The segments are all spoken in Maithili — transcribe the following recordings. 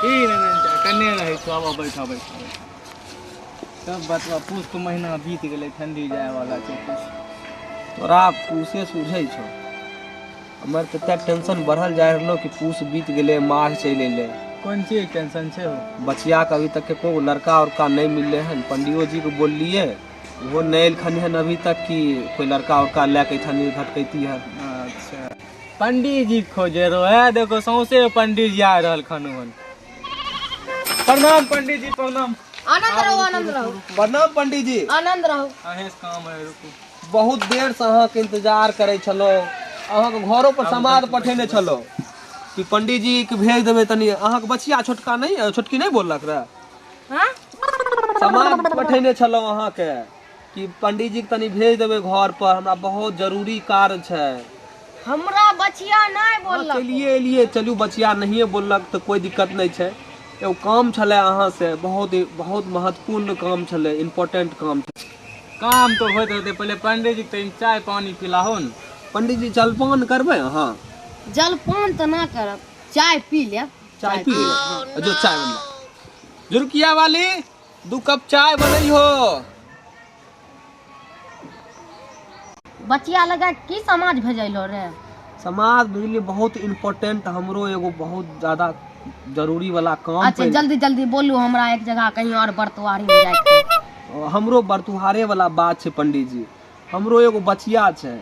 की नन्दन चाचा कन्ने रहै छौ? आबऽ बैठऽ बैठऽ बैठऽ। सब बतबा पूस के महीना बीत गेलै, ठंडी जाय वाला छै। कुछ तोरा पूसे सुझै छौ? हमर तऽ टेंशन बढ़ल जा रहलो कि पूस बीत गेलै, माघ चलि एलै। कोन चीज टेंशन छै हो? बचिया के अभी तक एको लड़का उड़का नहि मिललै हन। पंडियो जी के बोललिए, ओहो नहि एलखन हन अभी तक कि कोई लड़का उड़का लए के एठन भटकैती हन। अच्छा, पंडित जी खोजे रहो है, देखो सौंसे पंडित जी आ रहल खन हन। प्रणाम पंडित जी, प्रणाम। आनंद रहो, आनंद रहो। प्रणाम पंडित जी। आनंद रहो। अहें से काम है, रुकू। बहुत देर से अहाँके इंतजार करै छलहुँ। अहाँके घरो पर समाद पठेने छलहुँ कि पंडित जी के भेज देबै तनी। अहाँके बचिया छोटका नहीं, छोटकी नहीं बोललक रहे? हाँ, समाद पठेने छलहुँ अहाँके कि पंडित जी के तनी भेज देबै घर पर, हमरा बहुत जरूरी कार्य छै। हमरा बचिया नहीं बोललक। चलिए एलिए। चलू, बचिया नहिए बोललक तऽ कोई दिक्कत नहीं छै। एगो काम छलै अहाँ से, बहुत बहुत महत्वपूर्ण काम छलै, इम्पोर्टेंट काम छलै। काम तो होइत रहते, पहले पंडित जी के तनी चाय पानी पिलाहो न। पंडित जी, जलपान करबै अहाँ? जलपान तऽ ना करब, चाय पी लेब। चाय पी लेबै? जो चाय बनबा। जुरकिया वाली, 2 कप चाय बनैहो। बचिया लगा की समाज भेजैलो रे? समाज भेजलियै, बहुत इम्पोर्टेंट, हमरो एगो बहुत ज्यादा जरूरी वाला काम। अच्छा, पड़ि- जल्दी जल्दी बोलू, हमरा एक जगह कहीं और बरतुआरी में जाए के है। हमरो बरतुहारे वाला बात छै पंडित जी। हमरो एगो बचिया छै,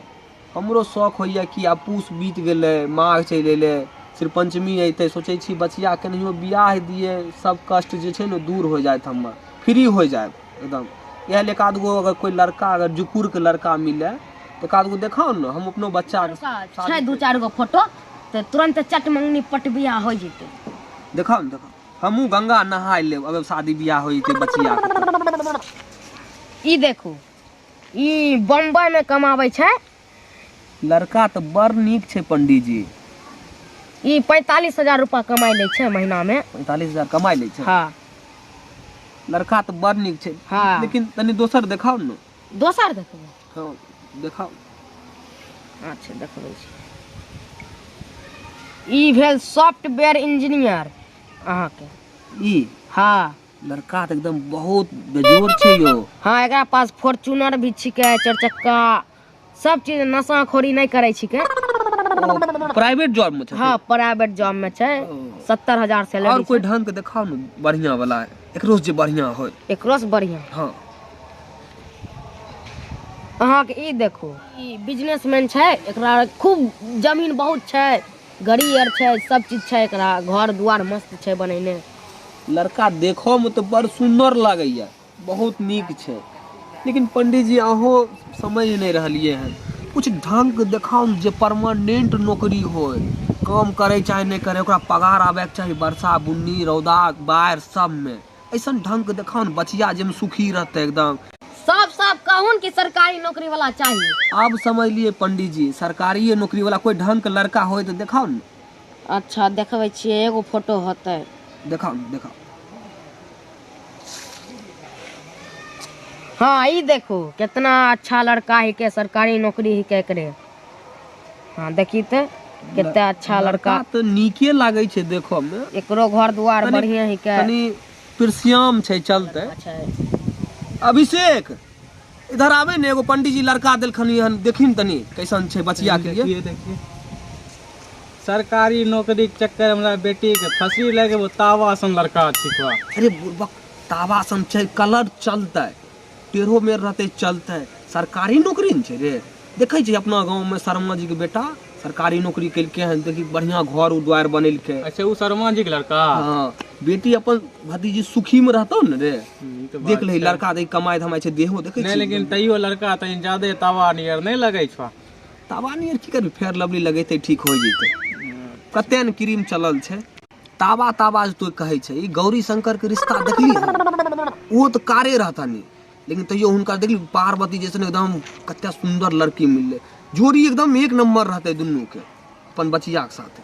हमरो शौक होइए कि आब पूस बीत गेलै, माघ चलि एलै, श्री पंचमी अयतै, सोचै छी बचिया केनाहियो बियाह दियै, सब कष्ट जे छै ने दूर हो जायत, हमर फ्री हो जायब एकदम। इएह लेल एक आध गो अगर कोइ लड़का, अगर जुकुरके लड़का मिले तऽ एक आध गो देखाउ ने, हम अपनो बच्चाके छै 2-4 गो फोटो तऽ तुरंत चट मंगनी पट बियाह हो जेतै। देखाउ ने, देखाउ, हमहूँ गंगा नहाय लेब अगर शादी बियाह हो जेतै बचियाके। ई देखू, ई बम्बई में कमाबै छै। लड़का तऽ बड़ नीक छै पंडीजी। ई 45,000 रुपा कमाइ लै छै महीना में। 45,000 कमाइ लै छै? हाँ। लड़का तऽ बड़ नीक छै। हाँ। लेकिन तनी दोसर देखाउ ने। दोसर देखबै? हाँ, देखाउ। अच्छा, देखबै छी। ई भेल सॉफ्टवेयर इंजीनियर अहाँके। ई? हाँ। लड़का तऽ एकदम बहुत बेजोड़ छै यौ। हाँ, एकरा पास फॉर्च्यूनर भी छिकै, चारि चक्का सब चीज, नशाखोरी नहि करै छिकै। प्राइवेट जॉब में छै? हाँ, प्राइवेट जॉब में छै, 70,000 और सैलरी। कोई ढंग के देखाउ ने, बढ़िया वाला, एकरो से जे बढ़िया होय। एकरो से बढ़िया? हाँ। अहाँके ई देखू, ई बिजनेसमैन छै, एकरा खूब जमीन बहुत छै, गाड़ी आर छै, सब चीज छै एकरा, घर दुआर मस्त छै बनेने। लड़का देखो में तऽ बड़ सुंदर लागैया, बहुत नीक छै, लेकिन पंडित जी अहों समझ नहीं रहलिए हन। कुछ ढंग के देखाउ ने, जे परमानेंट नौकरी होय, काम करे चाहे नहीं करे, ओकरा पगार आबे के चाही, वर्षा बुन्नी रौदा बाढ़ि सब में। ऐसन ढंग के देखाउ ने, बचिया जेमे सुखी रहते एकदम। साफ साफ कहून कि सरकारी नौकरी वाला चाहिए। आब समझलिए पंडित जी, सरकारी नौकरी वाला कोई ढंग के लड़का होय तऽ देखाउ ने। अच्छा, देखबै छियै, एगो फोटो होतै। देखाउ ने, देखाउ। हाँ, ई देखू कितना अच्छा लड़का ही के, सरकारी नौकरी ही के एकरे। हाँ, देखी तऽ कितना अच्छा लड़का। तऽ नीके लागै छै देखऽ में। एकरो घर दुआर बढ़िया ही के। तनी प्रिसियम छै, चलतै। अच्छा। अभिषेक, इधर आबे ने, एगो पंडित जी लड़का देलखन हन, देखी ने तनी कैसन छै बचिया के लिए। देखिए देखिए, सरकारी नौकरी के चक्कर हमरा बेटी के फंसी लगे, वो तावा सन लड़का छिकवा। अरे बुड़बक, तावा सन छै, कलर चलतै, टेढ़ो मेर रहतै चलतै, सरकारी नौकरी ने छै रे। देखै छी अपना गाँव में शर्मा जी के बेटा सरकारी नौकरी केलकै हन, देखी बढ़िया घर दुआर बनेलकै। अच्छा, वो शर्मा जी के लड़का? हाँ, बेटी अपन भतीजी सुखी में रहतौ ने रे। ई तऽ बात देख लही छै। लड़का, देख कमाइ धमाइ छै, देहो देखै नहीं छी। लेकिन तैयो लड़का तनी ज्यादे तावा नियर नहीं लगै छौ। तावा नियर की करबी, फेर लवली लगेतै ठीक हो जेतै। कते ने क्रीम चलल छै। तावा तावा जे तू कहै छै, ई गौरी शंकर के रिश्ता देखली हन? ओ तऽ कारे रहतनी, लेकिन तैयो हुनका देखली पार्वती जैसन एकदम कते सुंदर लड़की मिललै, जोड़ी एकदम एक नंबर रहतै दुनू के। अपन बचिया के साथे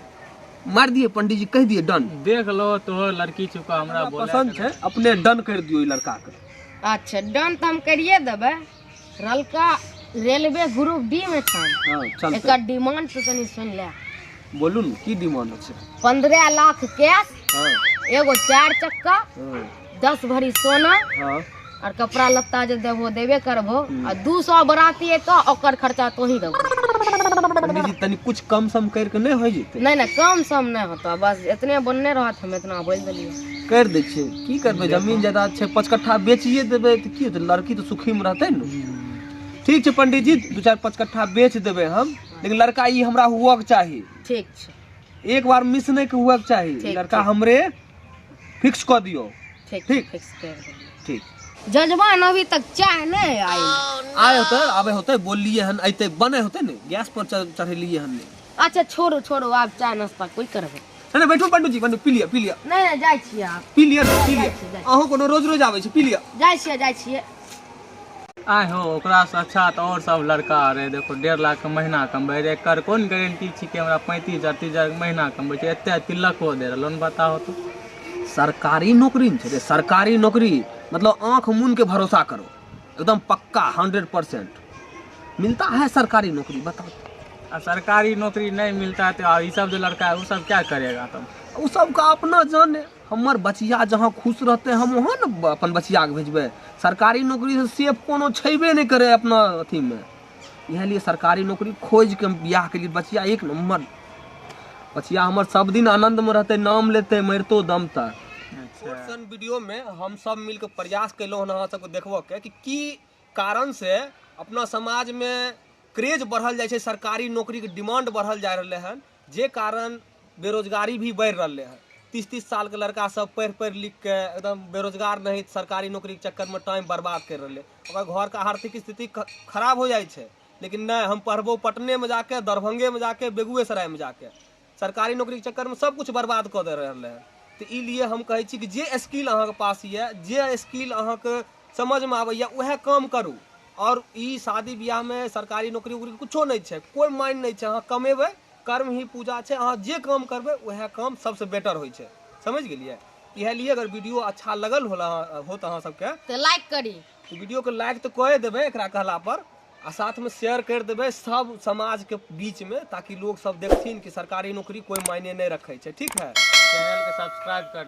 मारि दिए पंडित जी, कहि दिए डन। देख लो, तोहर लड़की चुका हमरा बोले पसंद छै, अपने डन कर दियो ई लड़का के। अच्छा, डन तऽ हम करिए देबै। लड़का रेलवे ग्रुप डी में छन। हाँ, चलतै। एकर डिमांड तो तनी सुन ले। बोलू ने, की डिमांड छै? 15 लाख कैश। हाँ। एगो 4 चक्का, 10 भरी सोना, हाँ, और कपड़ा लत्ता जे देबो देबे करबो, आ 200 बराती एतो ओकर खर्चा तोही देबो। पंडित जी तनी कुछ कम सम कर के नहीं हो जेतै? नहीं नहीं, कम सम नहीं होता, बस इतने बनने रहत, हम इतना बोल देलियै। कर दै छियै, की करबै, जमीन जायदाद छै, 5 कट्ठा बेचिए देबै तऽ की होतै, लड़की तऽ सुखी मे रहतै ने। ठीक छै पंडित जी, 2-4-5 कट्ठा बेच देबै हम, लेकिन लड़का ई हमरा हुअ के चाही। ठीक छै, एक बार मिस नहीं के हुअ के चाही, ठीक, लड़का ठीक। हमरे फिक्स कऽ दियौ। ठीक ठीक। फिक्स कर देलियै। ठीक। जजमान अभी तक चाय नहीं आई। आए होतै, आबे होतै, बोललियै हन अइतै, बनै होतै ने, गैस पर चढ़ेलियै हन ने। अच्छा छोड़ू छोड़ू, आब चाय नाश्ता कोई करबै? नहीं, नहीं, बैठू पंडू जी, पंडू पी लिअ, पी लिअ। नहीं नहीं, जाइ छियै आब। पी लिअ ने, पी लिअ। जाइ छियै, जाइ। अहूँ कोनो रोज रोज आबै छै, पी लिअ। जाइ छियै, जाइ छियै। आय हो, ओकरा से अच्छा तऽ और सब लड़का रहे, देखो 1.5 लाख के महीना कमबै रहे, एकर कोन गारंटी छै कि हमरा 35,000 30,000 के महीना कमबै छै, एते तिलको दे रहलो न, बताहो तो। सरकारी नौकरी ने छै रे, सरकारी नौकरी मतलब आंख मून के भरोसा करो, एकदम पक्का 100% मिलता है सरकारी नौकरी। बताओ। आ सरकारी नौकरी नहीं मिलता है तो ई सब जो लड़का है वो सब क्या करेगा तब? उ सबके अपना जाने, हमर बचिया जहाँ खुश रहते हम वहाँ न अपन बचिया के भेजबै। सरकारी नौकरी से सेफ कोनो छेबे नहीं करे अपना अथी में, इएह लिए सरकारी नौकरी खोज के बियाह के लिए बचिया एक नंबर बचिया हमर सब दिन आनंद में रहते, नाम लेते मरतो दम तक। अच्छा। वीडियो में हम सब मिलके प्रयास केलहुँ हन अहाँ सबके देखबऽ के कि की कारण से अपना समाज में क्रेज बढ़ल जाइ छै, सरकारी नौकरी के डिमांड बढ़ल जा रहलै हन, जे कारण बेरोजगारी भी बढ़ि रहलै हन। 30-30 साल के लड़का सब पढ़ि पढ़ि लिख के एकदम बेरोजगार नहीं, सरकारी नौकरी के चक्कर में टाइम बर्बाद कर रहलै, ओकर घर के आर्थिक स्थिति खराब हो जाइ छै। लेकिन नहीं, हम पढ़बो पटने में जाके, दरभंगे में जाके, बेगूएसराय में जाके, सरकारी नौकरी के चक्कर में सब कुछ बर्बाद कऽ दे रहलै हन। तऽ ई लिए हम कहै छी कि जे स्किल अहाँके पास यऽ, जे स्किल अहाँके समझमे आबैए उएह काम करू। और ई शादी बियाह में सरकारी नौकरी उकरी कुछो नहीं छै, कोई माइन नहीं छै, अहाँ कमेबै, कर्म ही पूजा छै, अहाँ जे काम करबै उएह काम सबसे बेटर होइ छै। समझ गेलियै? इएह लिए अगर वीडियो अच्छा लगल होत अहाँ सबके तऽ लाइक करी, तऽ वीडियो के लाइक तऽ कए देबै एकरा कहला पर, आ साथ में शेयर कर देबै सब समाज के बीच में, ताकि लोग सब देखथिन कि सरकारी नौकरी कोई मायने नहीं रखे छै। ठीक है, चैनल के सब्सक्राइब कर।